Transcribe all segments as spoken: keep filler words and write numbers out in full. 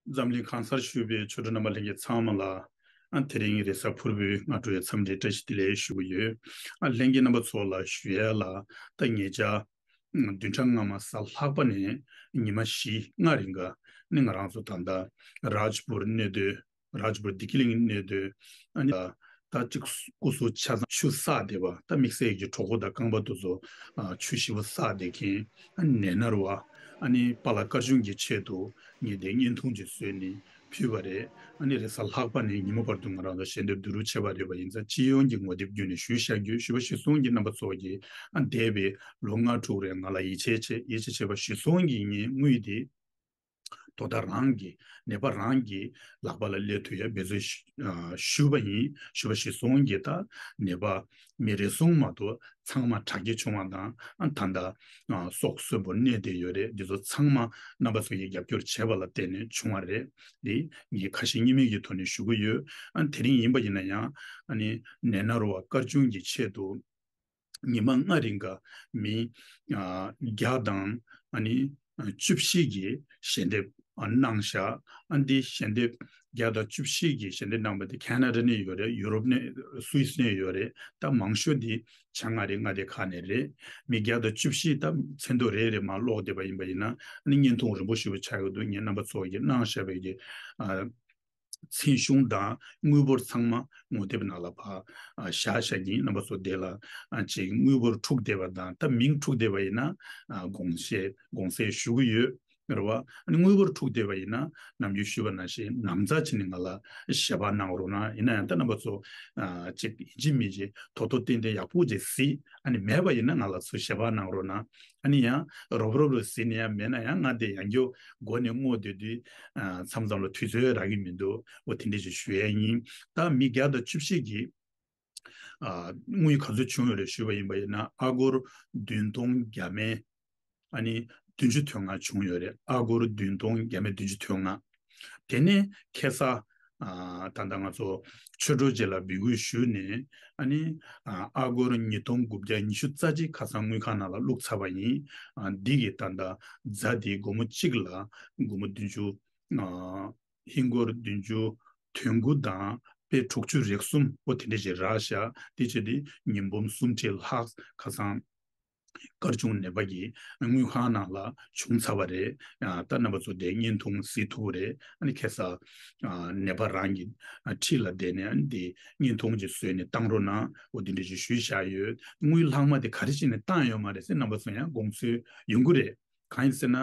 འཛམ་གླིང་གང་སར་བཞུགས་པའི་ཆོས་གྲོགས་རྣམ་པ་ལྷན་རྒྱས་ཚང་མ་ལ། ཨ་དེ་རིང་རེས་གཟའ་ཕུར་བུའི་སྔ་དྲོའི་འཚམས་འདྲི་བཀྲ་ཤིས་བདེ་ལེགས་ཞུ་གི་ཡོད། ཨ་ལྷན་རྒྱས་རྣམ་པ་ཚོ་ལ་ཞུ་ཡས་ལ། ད་ཉེ་ཆར་བདུན་ཕྲག་སྔ་མ་གཟའ་ལྷག་པ་ནས་ཉི་མ་བཞི་ལྔ་རིང་ག་ནི་ང་རང་ཚོ་ད་ལྟ་རཱཇ་པུར་གནས་སྡོད། རཱཇ་པུར་བདེ་སྐྱིད་གླིང་གནས་སྡོད། ཨ་ནི་ད་གཅིག་སྐུ་གཟུགས་ཆ་ཚང་ཆུ་བསགས་བསྡད་པ། ད་དམིགས་བསལ་གྱི་གྲོད་ཁོག་དང་རྐང་པ་དེ་ཚོ་ཨ་ཆུ་ཞིབ་པོ་བསགས་བསྡད་མཁན། ཨ་ནད་མནར་བ། ཨ་ནི་པཱ་ལགས་དཀར་ཆུང་གི་ཆེད་དུ་ངས་དེ་བརྙན་ཐུང་ཅིག་བཟོས་ནས་ཕུལ་བ་རེད། ཨ་ནི་རེས་གཟའ་ལྷག་པ་ནས་ཉིན་མོ་བར་དུ་ང་རང་ཚོ་ཞལ་འདེབས་བསྡུ་རུབ་བྱས་པ་རེད་པ། ཡིན་ཙང་སྤྱི་ཡོངས་ཀྱི་ངོ་དེབ་བརྒྱུད་ནས་ཞུས་བཞག་རྒྱུ། ཞུ་བ་གཞིར་བཟུང་གི་རྣམ་པ་ཚོ་གིས་ཨ་འདས་པའི་ལོ་ལྔ་དྲུག་རིང་ང་ལ་ཡིད་ཆེས་བྱས། ཡིད་ཆེས་བྱས་པ་གཞིར་བཟུང་གིས་ངས་དངུལ་དེ་དོ་བདག་རང་གི་ནད་པ་རང་གི་ལག་པ་ལ་སླེབས་ཐུབ་ཡ་འབད་རྩོལ་ཞུ་ཨ་ཞུས་པ་ཡིན། ཞུ་བ་གཞིར་བཟུང་གིས་ད་ནད་པ་མི་རེ་ཟུང་མ་གཏོགས་ཚང་མ་དྲག་སྐྱེད་བྱུང་བ་དང་། ཨ་ད་ལྟ་ཨ་སྲོག་གསོན་པོ་གནས་བསྡད་ཡོད་རེད། འདི་ཚོ་ཚང་མ་རྣམ་པ་ཚོ་ཡིས་རྒྱབ་སྐྱོར་བྱས་པ་ལ་བརྟེན་ནས་བྱུང་བ་རེད། འདི་ངས་ཁ་ཞེ་གཉིས་མེད་ཀྱི་ཐོག་ནས་ཞུ་གི་ཡོད། ཨ་དེ་རིང་ཡིན་པ་ཡིན་ན་ཡང་ཨ་ནི་ནད་མནར་བ་དཀར་ཆུང་གི་ཆེད་དུ་ཉི་མ་ལྔ་རིང་ག་མི་ཨ་བརྒྱ་དང་ཨ་ནི་ཨ་བཅུ་བཞི་གིས་ཞལ་འདེབས་ཨ་གནང་ཤག་ཨ་འདི་ཞལ་འདེབས་བརྒྱ་དང་བཅུ་བཞི་གིས་ཞལ་འདེབས་གནང་བ་དེ་ཁེ་ན་ཌ་ནས་ཡོད་རེད། ཡུ་རོབ་ནས། སུད་སི་ནས་ཡོད་རེད། ད་མང་ཤོས་དེ་བྱང་ཨ་རི་མངའ་སྡེ་ཁག་ནས་རེད། མི་བརྒྱ་དང་བཅུ་བཞི་ད་མཚན་ཐོ་རེ་རེ་མར་ཀློག་བསྡད་པ་ཡིན་པ་ཡིན་ན་ཨ་ནི་བརྙན་ཐུང་རིང་པོ་ཞེ་པོ་ཆགས་ཀྱི་འདུག་ངས་རྣམ་པ་ཚོ་གིས་གནང་བཞག་པའི་གི་ཨ། མཚན་གཞུང་དང་དངུལ་འབོར་ཚང་མ་ངོ་དེབ་ནང་ལ་ཕར་ཨ་བཞག་བཞག་གི་ཡིན། རྣམ་པ་ཚོ་དེ་ལ་ཨ་ཅིག་དངུལ་འབོར་འཁྲུག་བསྡད་པ་དང་། ད་མིང་འཁྲུག་བསྡད་པ་ཡིན་ན་ཨ་དགོངས་བཞེས་དགོངས་སེལ་ཞུ་གི་ཡོད་རེད་བ། ཨ་ནི་དངུལ་འབོར་འཁྲུག་བསྡད་པ་ཡིན་ན་ནམ་རྒྱུན་ཞུས་པ་ནང་བཞིན་ནམ་ཚགས་བྱས་ནས་ང་ལ་ཞལ་པར་གནང་རོགས་གནང་། ཡིན་ན་ཡང་ད་རྣམ་པ་ཚོ་ཨ་ཅིག་ཡིན་གཅིག་མིན་གཅིག་ཐོག་ཐོག་ཏན་ཏན་ཡག་པོ་ཅིག་གཟིགས། ཨ་ནི་མེད་པ་ཡིན་ན་ང་ལ་ཚུར་ཞལ་པར་གནང་རོགས་གནང་། ཨ་ནི་ཡང་རོབ་རོབ་རུ་གཟིགས་ནས་ཡང་མེད་ན་ཡང་ང་དེ་ཡང་སྐྱར་སྒོ་ནས་སྔོག་བསྡད་དུས་ཨ་མཚམས་མཚམས་ལ་དུས་ཚོད་རག་གི་མི་འདུག་འོ་དེ་འདྲ་ཞིག་ཞུ་ཡས་ཡིན། ད་མི་བརྒྱ་དང་བཅུ་བཞི་གིས་ཨ་དངུལ་ག་ཚོད་བྱུང་ཡོད་རེད་ཞུས་པ་ཡིན་པ་ཡིན་ན་ཨ་སྒོར་བདུན་སྟོང་བརྒྱ་མེད་ཨ་ནི་བདུན་ཅུ་དོན་ལྔ་བྱུང་ཡོད་རེད། ཨ་སྒོར་བདུན་སྟོང་བརྒྱ་མེད་བདུན་ཅུ་དོན་ལྔ། དེ་ནས་ཁ་སང་ཨ་ད་ལྟ་ང་ཚོ་ཆོས་གྲོགས་རྗེ་ལ་འབོད་སྐུལ་ཞུས་ནས་ཨ་ནི་ཨ་ཨ་སྒོར་ཉིས་སྟོང་དགུ་བརྒྱ་ཉི་ཤུ་རྩ་གཅིག་ཁ་སང་དངུལ་ཁང་ནང་ལ་བླུགས་ཚར་བ་ཡིན། ཨ་འདི་གི་ད་ལྟ་རྫ་འདི་སྒོར་མོ་གཅིག་ལ་སྒོར་མོ་བདུན་ཅུ་ཨ་ཧིན་སྒོར་བདུན་ཅུ་དོན་དགུ་དང་པད་དྲུག་ཅུ་རེ་གསུམ་འོ་དེ་འདྲ་ཞིག་རག་ཤག་དེ་བྱས་ཏེ་ཉིས་འབུམ་སུམ་ཁྲི་ལྷག་ཁ་སང་དཀར་ཆུང་ནད་པ་གི་དངུལ་ཁང་ནང་ལ་བྱུང་ཚར་བ་རེད། ཨ་ད་རྣམ་པ་ཚོ་དེ་བརྙན་ཐུང་གཟིགས་ཐུབ་ཀྱི་རེད། ཨ་ནི་ཁ་སང་ཨ་ནད་པ་རང་གི་ཨ་འཁྲིས་ལ་བསྡད་ནས་ཨ་ནི་དེ་བརྙན་ཐུང་ཅིག་བཟོས་ནས་བཏང་རོགས་གནང་། འོ་དེ་འདྲ་ཞིག་ཞུས་བཞག་ཡོད། དངུལ་ལྷག་མ་དེ་ག་རེ་བྱས་ནས་བཏང་ཡོད་མ་རེད་ཟེར་རྣམ་པ་ཚོ་ཡང་དགོངས་ཚུལ་ཡོང་གི་རེད། གང་ཡིན་ཟེར་ན།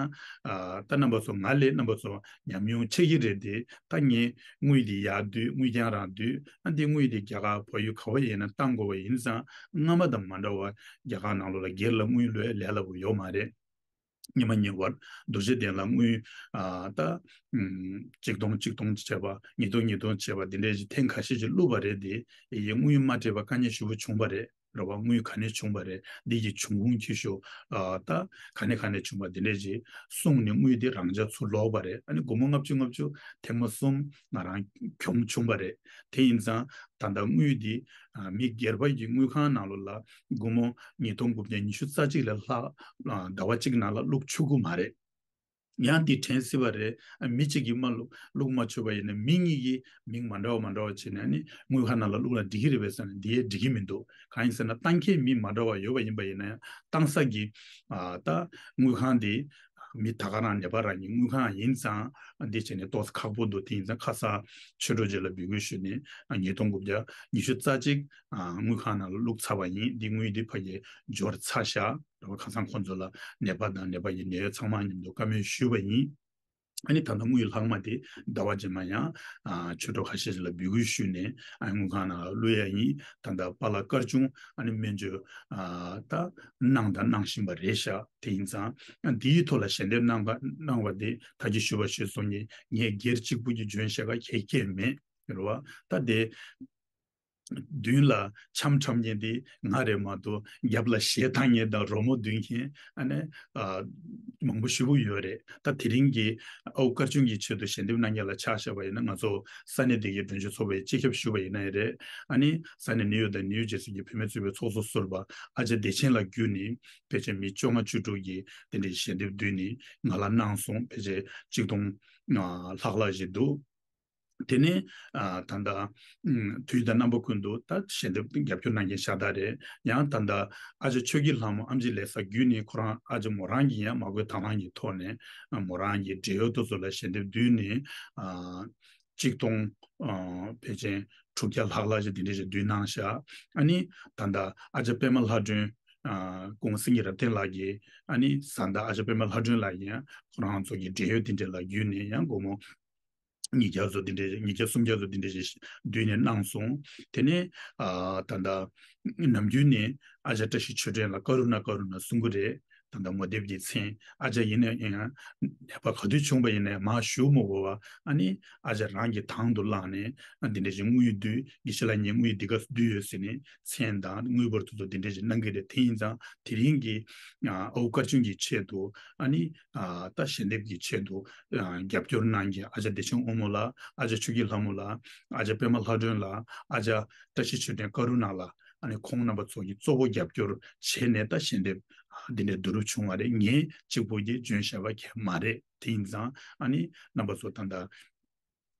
ཨ་ད་རྣམ་པ་ཚོ་ང་ལས་རྣམ་པ་ཚོ་ཉམས་མྱོང་ཆེ་གི་རེད་དེ། ད་ངས་དངུལ་འདི་ཡར་བསྡུས། དངུལ་རྐྱང་རང་བསྡུས། ཨ་འདི་དངུལ་འདི་རྒྱ་གར་བལ་ཡུལ་ག་བ་ཡིན་ན་བཏང་དགོས་པ་ཡིན་ཙང་སྔ་མ་དང་མ་འདྲ་བ་རྒྱ་གར་ནང་ལོགས་ལ་སྒེར་ལ་དངུལ་ལོས་ལས་སླ་པོ་ཡོད་མ་རེད། ཉི་མ་ཉིན་བར་རྡོ་རྗེ་གདན་ལ་དངུལ་ཨ་ད་ཨམ་གཅིག་སྟོང་གཅིག་སྟོང་བྱས་པ། ཉིས་སྟོང་ཉིས་སྟོང་བྱས་པ་འདི་འདྲས་ཀྱི་ཐེངས་ཁ་ཤས་ཀྱི་བླུགས་པ་རེད་དེ། ཡི་དངུལ་མ་སྤྲད་པ་དཀའ་ངལ་ཞེ་པོ་བྱུང་བ་རེད། རེད་བ། དངུལ་ག་ནས་བྱུང་བ་རེད། འདི་ཡི་བྱུང་ཁུངས་ཀྱི་ཤོག་ཨ་ད་ག་ནས་ག་ནས་བྱུང་བ་འདི་འདྲས་ཀྱི་གསུངས་ནས་དངུལ་འདི་རང་འཇགས་ཚུར་ལོག་པ་རེད། ཨ་ནི་སྒོར་མོ་ལྔ་བཅུ་ལྔ་བཅུ་ཐེངས་མ་གསུམ་ང་རང་གྱོང་བྱུང་བ་རེད། དེ་ཡིན་ཙང་ད་ལྟ་དངུལ་འདི་ཨ་མི་སྒེར་པ་ཡི་དངུལ་ཁང་ནང་ལོགས་ལ་སྒོར་མོ་ཉིས་སྟོང་དགུ་བརྒྱ་ཉི་ཤུ་རྩ་གཅིག་ལས་ལྷག་ཨ་ཟླ་བ་གཅིག་ནང་ལ་བླུགས་ཆོག་གི་མ་རེད། ཡང་འདི་དྲན་སྲིད་པ་རེད། ཨ་མི་གཅིག་གིས་མ་བླུགས་བླུགས་མ་ཆོག་པ་ཡིན་ན་མི་གཉིས་ཀྱིས་མིང་མ་འདྲ་བ་མ་འདྲ་བ་བྱས་ནས་ཨ་ནི་དངུལ་ཁང་ནང་ལ་བླུགས་ན་འགྲིག་གི་རེད་པས་ཟེར་ན་འདི་ཡས་འགྲིག་གི་མི་འདུག་གང་ཡིན་ཟེར་ན་བཏང་མཁན་མི་མ་འདྲ་བ་ཡོད་པ་ཡིན་པ་ཡིན་ན་ཡང་བཏང་ས་གི་ཨ་ད་དངུལ་ཁང་འདི་མི་ད་ག་རང་ནད་པ་རང་གི་དངུལ་ཁང་ཡིན་ཙང་འདི་བྱས་ནས་ཏོག་ཙམ་ཁག་པོ་འདུག་དེ་ཡིན་ཙང་ཁ་སང་ཆོས་གྲོགས་རྗེ་ལ་འབོད་སྐུལ་ཞུས་ནས་ཨ་ཉིས་སྟོང་དགུ་བརྒྱ་ཉི་ཤུ་རྩ་གཅིག་ཨ་དངུལ་ཁང་ནང་ལ་བླུགས་ཚར་བ་ཡིན། འདི་དངུལ་འདི་ཕ་གིར་འབྱོར་ཚར་ཤག་རེད་བ། ཁ་སང་ཁོང་ཚོ་ལ་ནད་པ་དང་ནད་པ་ཡི་ནད་གཡོག་ཚང་མ་མཉམ་དུ་བཀའ་མོལ་ཞུས་པ་ཡིན། ཨ་ནི་ད་ལྟ་དངུལ་ལྷག་མ་དེ་ཟླ་བ་རྗེས་མ་ཡང་ཨ་ཆོས་གྲོགས་ཁ་ཤས་ཤིག་ལ་འབོད་སྐུལ་ཞུས་ནས་ཨ་དངུལ་ཁང་ནང་ལ་བླུག་ཡ་ཡིན། ད་ལྟ་པཱ་ལགས་དཀར་ཆུང་ཨ་ནི་སྨན་བཅོས་ཨ་ད་གནང་དང་གནང་བཞིན་པ་རེད་ཤག་དེ་ཡིན་ཙང་ཨ་འདིའི་ཐོག་ལ་ཞལ་འདེབས་གནང་ག་གནང་བ་དེ་ད་གིན་ཞུས་པ་ཞུས་སོང་ངས། ངས་སྒེར་གཅིག་པུ་གྱི་འཇོན་ཤེས་ཀ་གལ་གལ་མེད། རེད་བ། ད་དེ། མདུན་ལ་འཆམ་འཁྲབ་མཁན་དེ་ང་རེད་མ་གཏོགས་རྒྱབ་ལ་གཞས་བཏང་མཁན་དང་རོལ་མོ་འདོན་མཁན་ཨ་ནི་ཨ་མང་པོ་ཞེ་པོ་ཡོད་རེད། ད་དེ་རིང་གི་ཨའུ་དཀར་ཆུང་གི་ཆེད་དུ་ཞལ་འདེབས་གནང་མཁན་ལ་ཆ་བཞག་པ་ཡིན་ན་ང་ཚོ་ས་གནས་དེ་གའི་སྒྲོན་ཆེན་ཚོགས་པའི་སྤྱི་ཁྱབ་ཞུ་བ་ཡིན་ན་ཡང་རེད། ཨ་ནི་ས་གནས་ནིའུ་ཡོག་དང་ནིའུ་ཇེར་སི་གི་བུད་མེད་ཚོགས་པའི་ཚོགས་གཙོ་ཟུར་པ་ཨ་ཅག་བདེ་ཆེན་ལགས་བརྒྱུད་ནས་ཕལ་ཆེར་མི་བཅོ་ལྔ་བཅུ་དྲུག་གིས་དེ་འདྲའི་ཞལ་འདེབས་བསྡུས་ནས་ང་ལ་གནང་སོང་། ཕལ་ཆེར་གཅིག་སྟོང་ ཨ་ལྷག་ལྷག་ཞིག་འདུག་དེ་ནས་ཨ་ད་ལྟ་ཨུམ་དུས་དང་རྣམ་པ་ཀུན་ཏུ་ད་ཞལ་འདེབས་རྒྱབ་སྐྱོར་གནང་མཁན་ཤ་སྟག་རེད། ཡང་ད་ལྟ་ཨ་ཅག་ཆོས་ཀྱི་ལྷ་མོ་ཨེམ་ཆི་ལེ་ས་བརྒྱུད་ནས་ཁོ་རང་ཨ་ཅག་མོ་རང་གིས་ཡང་མ་དགོས་དང་བླངས་ཀྱི་ཐོག་ནས་ཨ་མོ་རང་གི་འབྲེལ་ཡོད་དེ་ཚོ་ལ་ཞལ་འདེབས་བསྡུས་ནས་ཨ་གཅིག་སྟོང་ཨ་ཕལ་ཆེར་དྲུག་བརྒྱ་ལྷག་ལྷག་ཞིག་དེ་འདྲ་ཞིག་བསྡུས་གནང་ཤག་ཨ་ནི་ད་ལྟ་ཨ་ཅག་པད་མ་ལྷ་སྒྲོན་ཨ་སྐུ་ངོ་སེང་གེ་རབ་བརྟན་ལགས་ཀྱིས་ཨ་ནི་བཟའ་ཟླ་ཨ་ཅག་པད་མ་ལྷ་སྒྲོན་ལགས་ཀྱིས་ཡང་ཁོ་རང་ཚོ་གི་འབྲེལ་ཡོད་དེ་འདྲ་ལ་བརྒྱུད་ནས་ཡང་སྒོར་མོ་ཉིས་བརྒྱ་ཚོ་འདི་འདྲ་ཉིས་བརྒྱ་སུམ་བརྒྱ་ཚོ་འདི་འདྲ་ཞིག་བསྡུས་ནས་གནང་སོང་། དེ་ནས་ཨ་ད་ལྟ་ནམ་རྒྱུན་ནས་ཨ་ཅག་བཀྲ་ཤིས་ཆོས་སྒྲོན་ལ་ཀ་རུ་ན་ཀ་རུ་ན་གསུང་གི་རེད། ད་ལྟ་མོ་དེབ་ཀྱི་མཚན་ཨ་ཅག་ཡིན་ན་ཡང་ནད་པ་ག་དུས་བྱུང་བ་ཡིན་ནའི་མར་ཞུ་མི་དགོས་པ་ཨ་ནི་ཨ་ཅག་རང་གིས་དང་དུ་བླངས་ནས་ཨ་འདི་འདྲ་ཞིག་དངུལ་བསྡུས་དགེ་བཤེས་ལགས་ངས་དངུལ་འདི་ག་བསྡུས་ཡོད་ཟེར་ནས་མཚན་དང་དངུལ་འབོར་དེ་ཚོ་འདི་འདྲ་ཞིག་གནང་གི་རེད། དེ་ཡིན་ཙང་དེ་རིང་གི་ཨ་ཨོ་དཀར་ཆུང་གི་ཆེད་དུ་ཨ་ནི་ཨ་ད་ཞལ་འདེབས་ཀྱི་ཆེད་དུ་ཨ་རྒྱབ་སྐྱོར་གནང་མཁན་ཨ་ཅག་བདེ་ཆེན་དབང་མོ་ལགས། ཨ་ཅག་ཆོས་ཀྱི་ལྷ་མོ་ལགས། ཨ་ཅག་པད་མ་ལྷ་སྒྲོན་ལགས། ཨ་ཅག་བཀྲ་ཤིས་ཆོས་སྒྲོན་ཀ་རུ་ན་ལགས། ཨ་ནི་ཁོང་རྣམ་པ་ཚོ་གིས་གཙོ་བོ་རྒྱབ་སྐྱོར་བྱས་ནས་ད་ཞལ་འདེབས་འདི་འདྲའི་བསྡུ་རུབ་བྱུང་བ་རེད། ངས་གཅིག་པོ་གིས་འཇོན་ཤེས་པ་གང་ཡང་མ་རེད། དེ་ཡིན་ཙང་ཨ་ནི་རྣམ་པ་ཚོ་ད་ལྟ་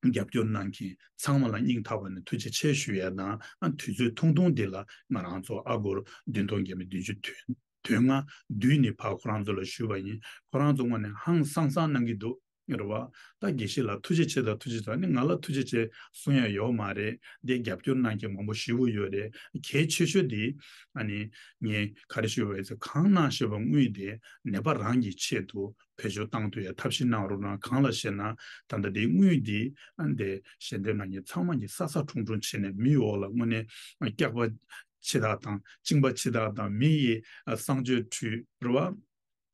རྒྱབ་སྐྱོར་གནང་མཁན་ཚང་མ་ལ་སྙིང་ཐག་པ་ནས་ཐུགས་རྗེ་ཆེ་ཞུ་ཡ་དང་། ཨ་དུས་ཚོད་ཐུང་ཐུང་འདི་ལ་ང་རང་ཚོ་ཨ་སྒོར་བདུན་སྟོང་བརྒྱ་མེད་བདུན་ཅུ་དོན་དོན་ལྔ་བསྡུས་ནས་ཕར་ཁོ་རང་ཚོ་ལ་ཞུས་པ་ཡིན། ཁོ་རང་ཚོ་དངོས་གནས་ཧང་སང་སང་གནང་གི་འདུག་རེད་བ། ད་དགེ་བཤེས་ལགས་ཐུགས་རྗེ་ཆེ་དང་ཐུགས་རྗེ་ཆེ། ཨ་ནི་ང་ལ་ཐུགས་རྗེ་ཆེ་གསུང་ཡ་ཡོད་མ་རེད། འདི་རྒྱབ་སྐྱོར་གནང་མཁན་མང་པོ་ཞེ་པོ་ཡོད་རེད། གལ་ཆེ་ཤོས་འདི་ཨ་ནི་ངས་ག་རེ་ཞུས་པ་ཡིན་ཟེར་གང་གནང་ཤེས་པ་དངུལ་དེ་ནད་པ་རང་གི་ཆེད་དུ་བེད་སྤྱོད་བཏང་ཐུབ་ཡ་ཐབས་ཤེས་གནང་རོགས་གནང་། གང་ལ་ཞེ་ན་ད་ལྟ་འདི་དངུལ་འདི་ཨ་འདི་ཞལ་འདེབས་གནང་མཁན་ཚང་མ་གིས་ས་ས་ཁྲུང་ཁྲུང་བྱས་ནས་མི་འོག་ལ་དངོས་གནས་སྐྱག་པ་ཕྱི་ཐག་དང་གཅིན་པ་ཕྱི་ཐག་དང་མི་ཡི་ཨ་གསང་སྤྱོད་ཁྲུས་རེད་བ།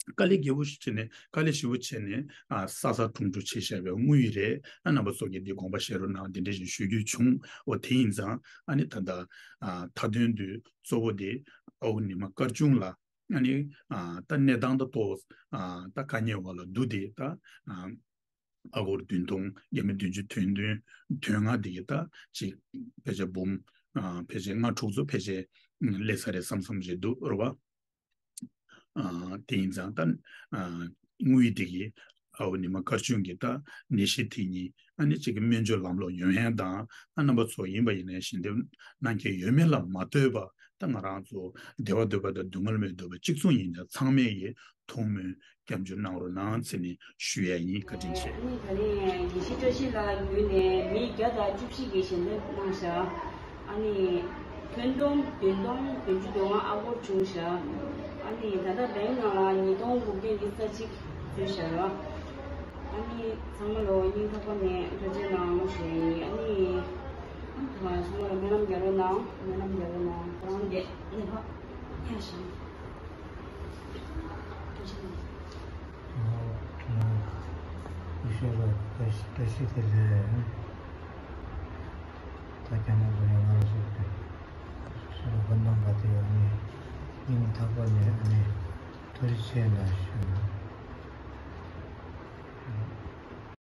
དཀའ་ལས་རྒྱས་པོ་ཞིག་བྱས་ནས་དཀའ་ལས་ཞེ་པོ་བྱས་ནས་ཨ་ས་ས་ཁྲུང་ཁྲུང་བྱས་བཞག་པའི་དངུལ་རེད། ཨ་རྣམ་པ་ཚོ་གིས་འདི་དགོངས་པ་བཞེས་རོགས་གནང་འདི་འདྲ་ཞིག་ཞུ་རྒྱུ་བྱུང་། འོ་དེ་ཡིན་ཙང་ཨ་ནི་ད་ལྟ་ཨ་མཐའ་དོན་དུ་གཙོ་བོ་དེ་ཨའུ་ཉི་མ་དཀར་ཆུང་ལ་ཨ་ནི་ཨ་ད་གནས་སྟངས་ད་ཏོག་ཨ་ད་དཀའ་ཉེ་བ་ལ་བསྡུ་སྟེ་ད་ཨ་ཨ་སྒོར་བདུན་སྟོང་བརྒྱ་མེད་བདུན་ཅུ་དོན་བདུན་དོན་ལྔ་འདི་གི་ད་ཅིག་ཕལ་ཆེར་འབུམ་ཨ་ཕལ་ཆེར་ལྔ་དྲུག་ཚོ་ཕལ་ཆེར་སླེབས་ས་རེད་བསམ་བསམ་ཞིག་འདུག་རེད་བ། ཨ་དེ་ཡིན་ཙང་ད་ཨ་དངུལ་དེ་གི་ཨའུ་ཉི་མ་དཀར་ཆུང་གི་ད་ནད་གཞི་དེ་གཉིས་ཨ་ནི་གཅིག་གི་སྨན་བཅོས་ལམ་ལྷོང་ཡོང་ཡ་དང་། ཨ་རྣམ་པ་ཚོ་ཡིན་པ་ཡིན་ནའི་ཞལ་འདེབས་གནང་མཁན་ཡོད་མེད་ལ་མ་ལྟོས་པ་ད་ང་རང་ཚོ་བདེ་བ་འདོད་པ་དང་སྡུག་བསྔལ་མི་འདོད་པ་གཅིག་མཚུངས་ཡིན་ཙང་ཚང་མས་ཀྱི་ཐུགས་སྨོན་སྐྱབས་འཇུག་གནང་རོགས་གནང་ཟེར་ནས་ཞུ་ཡ་ཡིན། བཀའ་དྲིན་ཆེ། ཨ་ནི་ད་རེས་དགེ་བཤེས་བཀྲ་ཤིས་ལགས་བརྒྱུད་ནས་མི་བརྒྱ་དང་བཅུ་བཞི་གིས་ཞལ་འདེབས་གནང་ཤག་ཨ་ནི་ཐོན་དོན་བདུན་སྟོང་བདུན་ཅུ་དོན་ལྔ་ཨ་སྒོར་བྱུང་ཤག་ཨ་ནི་ད་ལྟ་བེང་ནང་ལ་ཉིས་སྟོང་དགུ་བརྒྱ་ལི་ཙམ་ཅིག་ཚུད་ཤག་ཨ་ནི་ཚང་མ་ལོ་སྙིང་ཐག་པ་ནས་ཐུགས་རྗེ་གནང་ཞུ་ཡ་ཡིན། ཨ་ནི་ད་ཚང་མ་ལ་སྨོན་ལམ་རྒྱག་རོགས་གནང་། སྨོན་ལམ་རྒྱག་རོགས་གནང་། ཁོ་རང་དེ་ནད་པ་ཡ་ཞང་། ཨོ། ཨོ། ཡེ་ཤེས་ལ་བཀྲ་ཤིས་བཀྲ་ཤིས་བདེ་ལེགས། ད་རྒྱ་ནག་གི་ཡང་ང་རང་ཚོ་གི་སོ་སོ་དགོན་པ་འགའ་དེ་ཡང་ནི་སྙིང་ཐག་པ་ནས་ནི་ཐུགས་རྗེ་ཆེ་ལ་ཞུ།